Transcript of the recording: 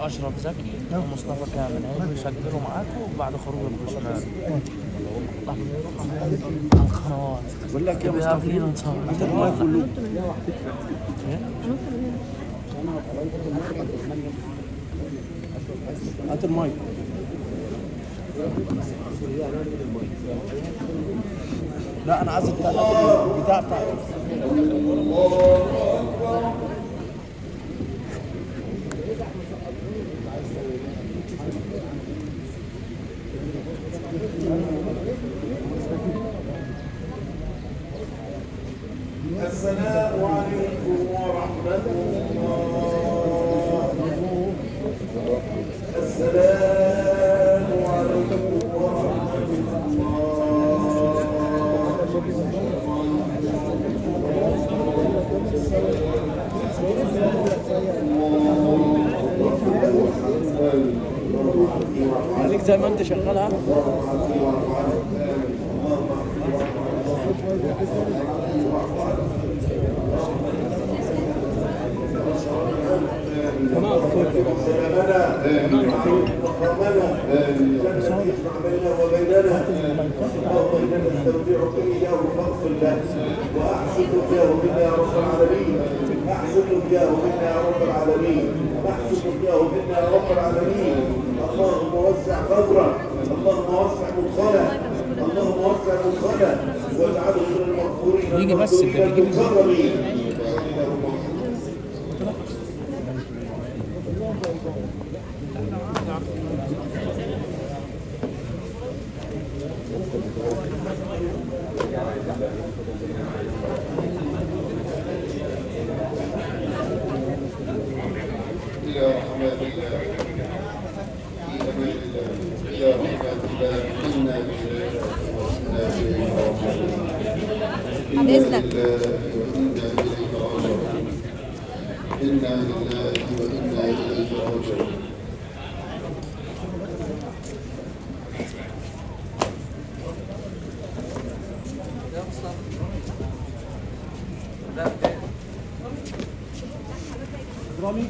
اشرف زكي ومصطفى كامل هيجوا يسجلوا معاكم بعد خروج الجثمان. القنوات بقول لك يا مصطفى، قبلينا نصور. انت المايك كله. هات المايك. لا انا عايز البتاع بتاعتك. السلام عليكم ورحمة الله. السلام عليكم ورحمة الله. خليك زي ما انت شغالها. مقامنا جنة يجمع بيننا وبيننا. اللهم إنا نستودعك إياه فاغفر له وأحسن إياه منا يا رب العالمين. أحسن إياه منا يا رب العالمين. أحسن إياه منا يا رب العالمين. اللهم وسع قبره، اللهم وسع مدخله، اللهم وسع مدخله، واجعله من المغفورين يجي بس ده بيجيب المكرمين. إلى رحمة الله، في أمان الله، إلى رحمة الله، إنا لله وإنا إليه راجعون. بعد إذنك. إنا لله وإنا إليه راجعون. إنا لله وإنا إليه راجعون. رامي.